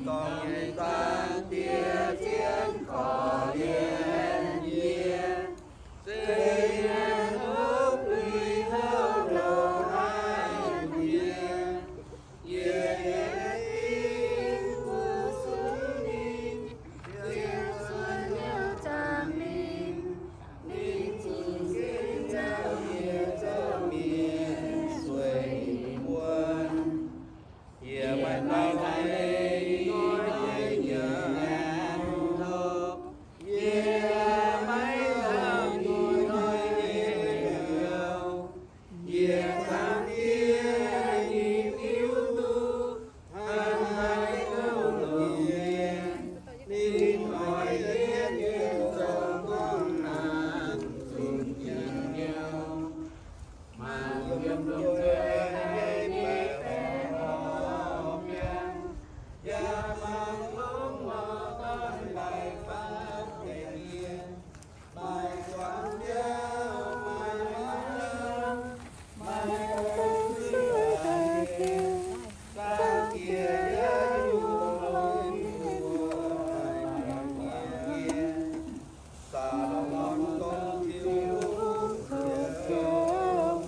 Dongh nyei zaangc Diex zien korv-lienh yie, se yie hopv lui houv loz-hnoi yie, yie yietc dingh mbuox zuqc ninh, yie zuqc hnyouv zaangc ninh, ninh zuqc ginv nzauh yie zouv mienh sueih wuonv. Yie maiv dauh leiz ih hnoi nyei nyanc hopv, yie maiv dauh ih hnoi nyei hnyouv. Yie zaangc Diex nyei diuv duqv han haiz houv loz-hnoi, ninh oix yietv yie zoux gorngv naanc zunc njien-youh. Mangc yiem nzueic nyei baeqc horpc mi'aqv, yaac mangc longx nor gorngv maiv faaux deix mienh, maaih zuangx biauv, maaih maiv lauh, maaih ong-zuiz haic, zaangc Diex yaac yungh longx mbuo haic nyei. Saa^lo^morn dongh Tin-Hungh zoux Ziouv,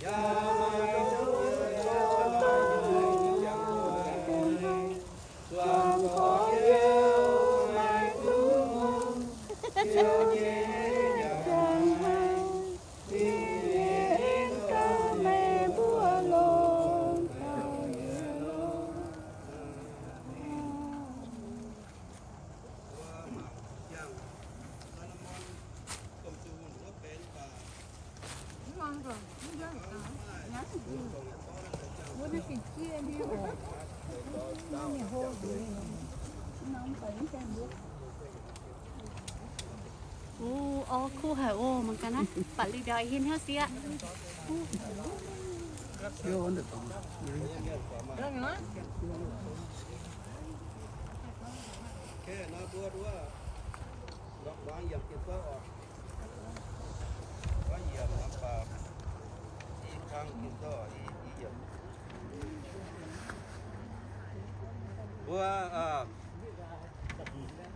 yaac maaih longx nyei zuangx gorx-youz, maaih duqv mungv Ziouv nyei njang-haic, ninh gauh meih mbuo longx gauh yietc longx. Uh, o, kuv haic o, mangc gaax naaiv, baac liuz mbiauz hinh hnyouv sieqv. Mbuo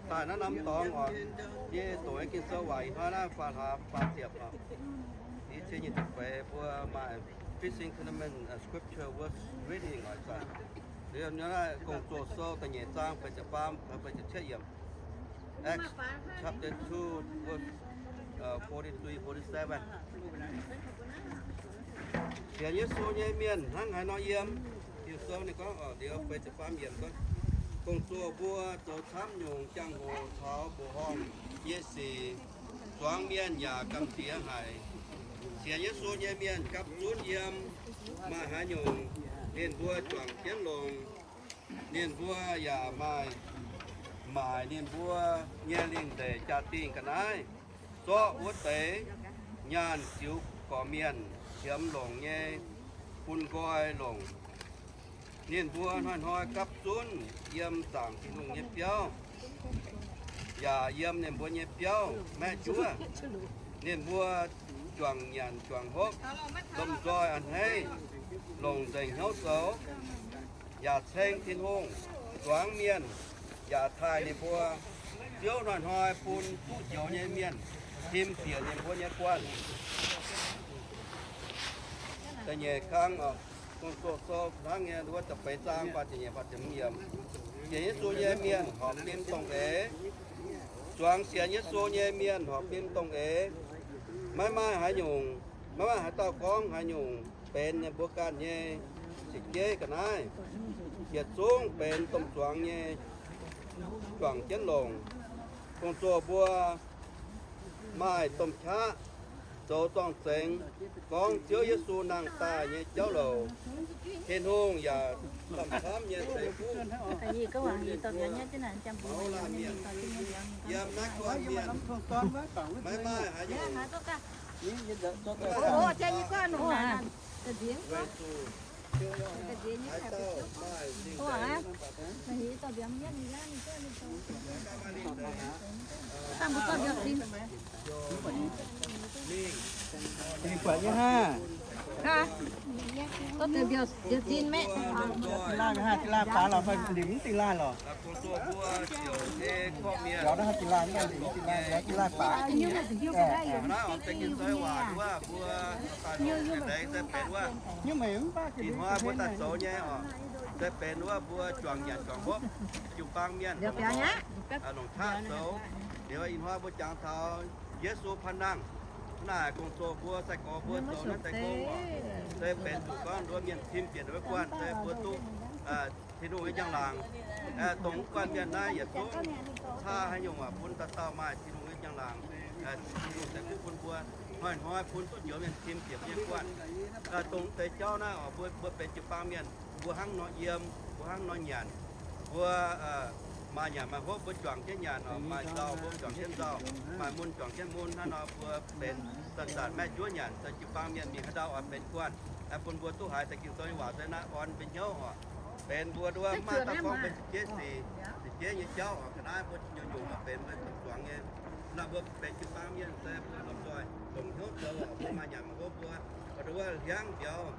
daaih naaiv norm dorngx oc, yie doqc Ging-Sou waac ih hnoi naaiv faam hlaax faam ziepc oc. Yie cien nyei deix feix mbuo maaih Fixing Commandment, uh, scripture verse reading oc. Liuz naaiv Gong-Zoh Sou da'nyeic zaang feix ziepc faam, feix ziepc cietv yiemc. Acts chapter two, verse, uh, forty-three, forty-seven. Sienx Yesu nyei mienh hnangv haaix nor yiem? Ging-Sou ninh gorngv oc, liuz feix ziepc faam yiemc gorngv, Gong-zoh mbuo zoux camv nyungc jangx-hoc taux mbuoqc horngh nyei sic, zuangx mienh yaac gamh nziex haic. Sienx Yesu nyei mienh gapv zunv yiem maaih haaix nyungc, ninh mbuo juangc jienv longx. Ninh mbuo yaac maaih maaic ninh mbuo nyei lingh ndeic jaa-dingh ga'naaiv, zorqv wuov deix nyaanh ziux gorqv-mienh qiemx longc nyei bun nqoi longc. Ninh mbuo hnoi-hnoi gapv zunv yiem zaangc Tin-Hungh nyei biauv, yaac yiem ninh mbuo nyei biauv maeqv njuov. Ninh mbuo juangc nyanc juangc hopv, lomh nzoih a'hneiv, longc nzengc hnyouv zoux, yaac ceng Tin-Hungh, zuangx mienh, yaac taaih ninh mbuo. Ziouv hnoi-hnoi bun duqv njoux nyei mienh tim bieqc ninh mbuo nyei guanh. Da'nyeic kang oc, Gong-Zoh Sou hnangv nyei, wuov da'feix zaang faah ziepc nyeic, faah ziepc hmz yiemc. Sienx Yesu nyei mienh horpc fim dongh eix. Zuangx sienx Yesu nyei mienh horpc fim dongh eix. Maiv maaih haaix nyungc, maiv maaih haaix dauh gorngv haaix nyungc benx ninh mbuo ganh nyei sic jeiv ga'naaiv. Yietc zungv benx domh zuangx nyei juangc jienv longc. Gong-zoh mbuo maaih domh qaqv zoux zorng-zengx gorngv Ziouv Yesu nangh daaih nyei jauv louc. Tin-Hungh yaac camv-camv nyei ceix fuqv. Yiem naaiv guanh mienh maiv maaih haaix nyungc weic zuqc haaix dauh maaih lingh deix. Mingh buatc nyei hnangv. Ga'naaiv mbuo haih dingh laanh lorqc, fai limc dingh laanh lorqc. Ih hnoi mbuo daaih zoux nyei oc, se benx wuov, juangc nyanc juangc hopv, jiu-baang mienh longc qaqv zoux. Liuz ih hnoi mbuo jangx taux Yesu paan nangh, naaic gong-zoh mbuo, sai-gorx mbuo zoux naaiv deix gong oc, se benx zuqc gorngv nduov mienh tim bieqc wuov guanh, se mbuo duqv Tin-Hungh nyei njang-laangc. Dongh wuov guanh mienh naaiv yietc zungv caa haaix nyungc waac bun dauh dauh maaih Tin-Hungh nyei njang-laangc. Tin-Hungh ceix fuqv bun mbuo, hnoi-hnoi bun duqv njoux mienh tim bieqc nyei guanh. Dongh deix jauv naaiv oc, mbuo, mbuo benx jiu-baang mienh, mbuo hnangv nor yiem, mbuo hnangv nor nyanc, mbuo maaih nyanc maaih hopv mbuo juangc jienv nyanc oc, maaih nzauh mbuo juangc jienv nzauh, maaih mun juangc jienv mun. Hnangv nor mbuo benx zanc-zanc maiv juov nyanc, se jiu-baang mienh mingh haaix ndau oix benx guanh, bun mbuo duqv haiz deix Ging-Sou nyei waac se naaiv orn mbuo hnyouv oc. Benx mbuo nduov maaih dauh gorngv benx za'jeiv sic, za'jeiv nyei jauv oc. Ga'naaiv mbuo nyungc-nyungc oix benx mbuo zuangx nyei. Naaiv mbuo benx jiu-baang mienh se mbuo lomh nzoih longc hnyouv zoux oc. Mbuo maaih nyanc maaih hopv mbuo oix nduov hliangv mbiauz,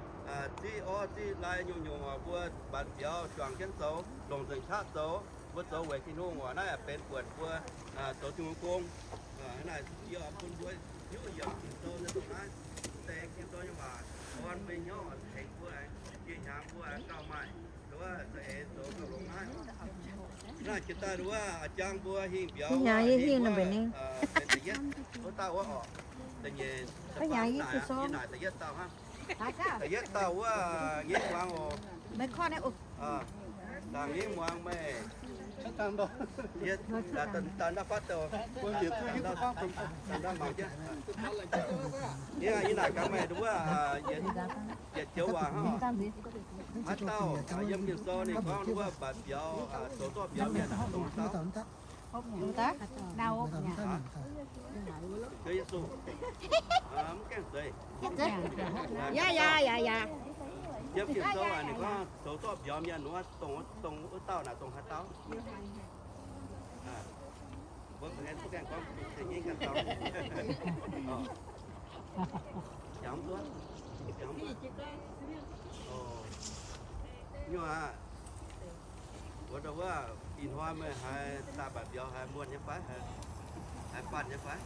ziqv orv ziqv lai nyungc-nyungc oc, mbuo mbatc mbiauz juangc jienv zoux, longc nzengc qaqv zoux. Mbuo zoux weic Tin-Hungh oc. Naaiv benx buonc mbuo zoux Tin-Hungh gong. Naaiv yie oix bun mbuo hiuv yiemc Ging-Sou nyei dongh naaiv deix Ging-Sou nyei waac orn mbuo hnyouv oc, tengx mbuo aengx, jiex hnyangx mbuo aengx gauh maaih nduov za'eix zoux gauh longx naaiv. Naaiv jiex daaih nduov jang mbuo hingh mbiauz, hingh wuov, benx da'yietv wuov dauh wuov oc. Da'nyeic, da'faam naaic, yie naaic da'yietv dauh hnangv. Da'yietv dauh wuov ngengh muangx oc. Dangh ngengh muangx meih. Yie daaih fatv douh, daaih mangc jienv. Yie naaic gaax meih wuov, yietc joux waac hnangv. Haaix dauh yiem Ging-Sou ninh gorngv wuov mbatc mbiauz, zoux zorqv mbiauz mienh dongh haaix dauh? Ziouv Yesu. Mv gaengh zeiz. Yiem Ging-Sou aac, ninh gorngv zoux zorqv mbiauz mienh wuov, dongh, dongh wuov dauh naaic dongh haaix dauh? Mbuo ga'naaiv mv gaengh gorngv, za'gengh ganh dauh. Jangx mv duqv, jangx mv duqv. Nyungc aac, mbuo ndau wuov ih hnoi meih haiz daaih mbatc mbiauz haiz muonh nyei fai, haiz faanh nyei fai?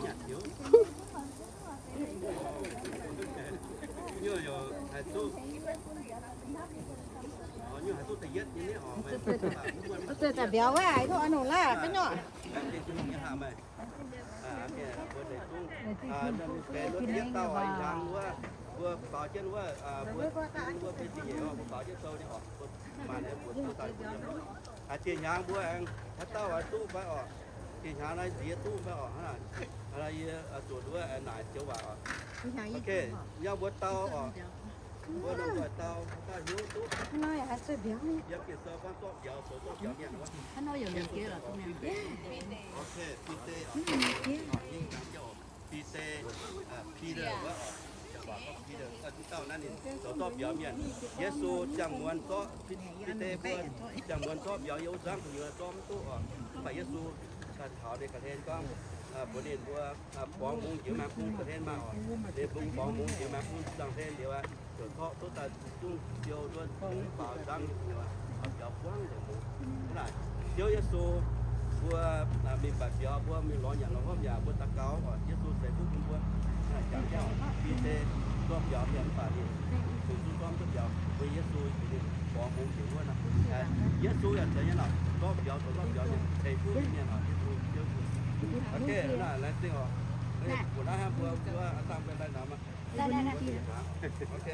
Nyanc hnyouv. Nyungc yaac haiz duqv, nyungc haiz duqv da'yietv nyei ni oc. Daaih mbiauz wuov haiz duqv oix nongc laav, ga'nyungc. Mbuo ninh zungv, ninh benx wuov yietv dauh ih hnyangx wuov, mbuo baaux jienv wuov, mbuo, mbuo benx zingh nyeic oc, mbuo baaux jienv sou nyei oc, mbuo maaih ninh mbuo duqv daaih mbuo yiem. Diex hnyangx mbuo aengx haaix dauh oix duqv fai oc? Diex hnyangx naaiv nziex duqv fai oc? Hnangv naaic, yie zuqc nduov naaic joux waac oc. Ok, yangh mbuo dau oc. Mbuo lomh nzoih dau, dau hnyouv duqv. Yiem Ging-Sou gorngv zorqv mbiauz, zoux zorqv mbiauz mienh wuov. Ok, Bide oc. Bide, Peter wuov oc. Peter, dauh naaiv ninh zoux zorqv mbiauz mienh. Yesu ziangh muonz zorqv, Bide mbuo ziangh muonz zorqv mbiauz yiem wuov nzuonx gu'nyuoz zorqv mv duqv oc. Mv baac Yesu daaih taux ninh ga'hlen gorngv, mbuox ninh mbuo, borngz mungz njoux maengx bung ga'hlen maah oc. Ninh mbuo borngz mungz njoux maengx bung ziangh hlen liuz aqv, ziouc zorqv duqv daaih zungv siou nduov mungz baaux nzangv nyei gu'nyuoz, mbiauz buangv nzengc mungz. Hnangv naaic, Ziouv Yesu, mbuo mingh mbatc mbiauz, mbuo mingh lorz nyanc lorz hopv yaac mbuo daux gaux oc, Yesu ceix fuqv bun mbuo. Jangx jauv, Bide zorqv mbiauz mienh mv baac ninh zuqc zuqv zorqv duqv mbiauz, mbuo Yesu ninh borngz mungz njoux wuov nor. Yesu yaac zeiz nyei nor, zorqv mbiauz, zoux zorqv mbiauz mienh, ceix fuqv nyei mienh oc, Yesu, Yesu. Ok, naaiv laengz zingh oc. Mbuo naaiv hnangv mbuo, mbuo aa dangh mbuo lai nor maah. Ok.